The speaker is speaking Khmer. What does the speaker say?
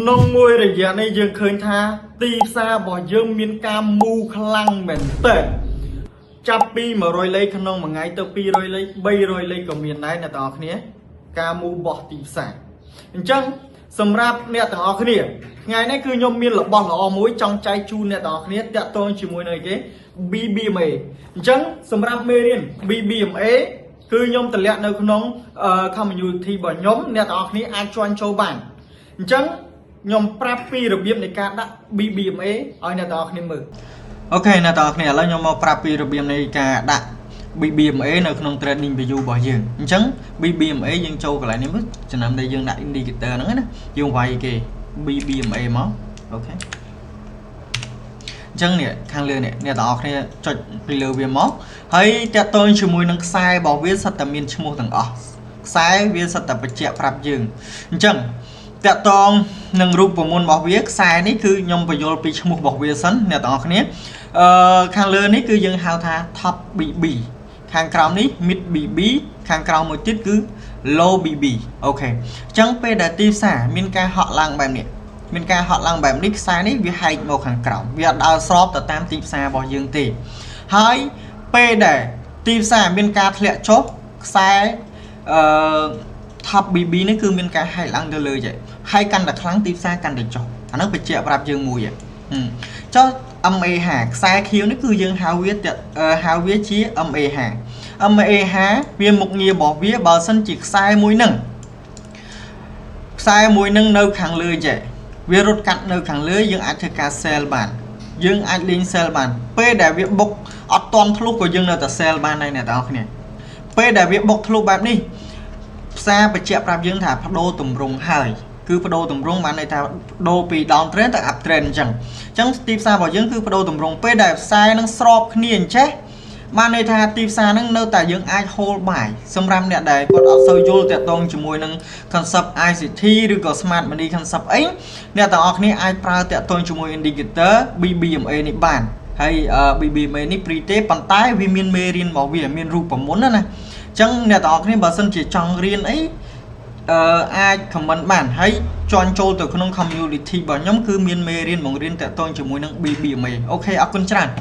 ក្នុងមួយរយៈនេះយើងឃើញថាទីផ្សាររបស់យើងមានការមូខ្លាំងមែនទែនចាប់ពី100លេខក្នុងមួយថ្ងៃទៅ200លេខ300លេខក៏មានដែរអ្នកទាំងអស់គ្នា ការមូរបស់ទីផ្សារអញ្ចឹងសម្រាប់អ្នកទាំងអស់គ្នាថ្ងៃនេះគឺខ្ញុំមានរបស់ល្អមួយចង់ចែកជូនអ្នកទាំងអស់គ្នាតាក់ទងជាមួយនឹងអីគេ BBMA អញ្ចឹងសម្រាប់មេរៀន BBMA គឺខ្ញុំតម្លាក់នៅក្នុង community របស់ខ្ញុំអ្នកទាំងអស់គ្នាអាច join ចូលបានអញ្ចឹងខ្ញុំប្រាប់ពីរបៀបនៃការដាក់ BBMA ឲ្យអ្នកទាំងអស់គ្នាមើល OK អ្នកទាំងអស់គ្នាឥឡូវខ្ញុំមកប្រាប់ពីរបៀបនៃការដាក់ BBMA នៅក្នុង trading view របស់យើងអញ្ចឹង BBMA យើងចូលកន្លែងនេះមើលចំណាំដែលយើងដាក់ indicator ហ្នឹងណាយើងវាយគេ BBMA មក OK អញ្ចឹងនេះខាងលើនេះអ្នកទាំងអស់គ្នាចុចពីលើវាមកហើយតាក់ទងជាមួយនឹងខ្សែរបស់វាសិតតែមានឈ្មោះទាំងអស់ខ្សែវាសិតតែបញ្ជាក់ប្រាប់យើងអញ្ចឹងតាក់ទងនឹងរូបមន្តរបស់វាខ្សែនេះគឺខ្ញុំបញ្យល់ពីឈ្មោះរបស់វាសិនអ្នកទាំងអស់គ្នាអឺខាងលើនេះគឺយើងហៅថា top BB ខាងក្រោមនេះ mid BB ខាងក្រោមមួយទៀតគឺ low BB OK អញ្ចឹងពេលដែលទីផ្សារមានការហក់ឡើងបែបនេះមានការហក់ឡើងបែបនេះខ្សែនេះវាហែកមកខាងក្រោមវាអត់ដើរស្របទៅតាមទីផ្សាររបស់យើងទេហើយពេលដែលទីផ្សារមានការធ្លាក់ចុះខ្សែអឺ top BB នេះគឺមានការហែកឡើងទៅលើចេះហែកកាន់តែខ្លាំងទីផ្សារកាន់តែចុះអាហ្នឹងបញ្ជាក់ប្រាប់យើងមួយចុះ MA5 ខ្សែខៀវនេះគឺយើងហៅវាហៅវាជា MA5 MA5 វាមុខងាររបស់វាបើសិនជាខ្សែមួយហ្នឹងខ្សែមួយហ្នឹងនៅខាងលើចេះវារត់កាត់នៅខាងលើយើងអាចធ្វើការ sell បានយើងអាចលេង sell បានពេលដែលវាបុកអត់តន់ធ្លុះក៏យើងនៅតែ sell បានដែរអ្នកទាំងអស់គ្នាពេលដែលវាបុកធ្លុះបែបនេះផ្សារបញ្ជាក់ប្រាប់យើងថាបដូរទម្រង់ហើយគឺបដូរទម្រង់បានន័យថាបដូរពី down trend ទៅ up trend អញ្ចឹងអញ្ចឹងទីផ្សាររបស់យើងគឺបដូរទម្រង់ពេលដែលផ្សារនឹងស្របគ្នាអញ្ចេះបានន័យថាទីផ្សារហ្នឹងនៅតែយើងអាច hold buy សម្រាប់អ្នកដែលគាត់អត់សូវយល់តាក់ទងជាមួយនឹង concept ICT ឬក៏ smart money concept អីអ្នកទាំងអស់គ្នាអាចប្រើតាក់ទងជាមួយ indicator BBMA នេះបានហើយ BBMA នេះ free ទេប៉ុន្តែវាមានមេរៀនរបស់វាមានរូបមន្តណាណាអញ្ចឹងអ្នកទាំងអស់គ្នាបើសិនជាចង់រៀនអីអឺអាច comment បានហើយ join ចូលទៅក្នុង community របស់ខ្ញុំគឺមានមេរៀនបង្រៀនតាក់ទងជាមួយនឹង BBMA OK អរគុណច្រើន។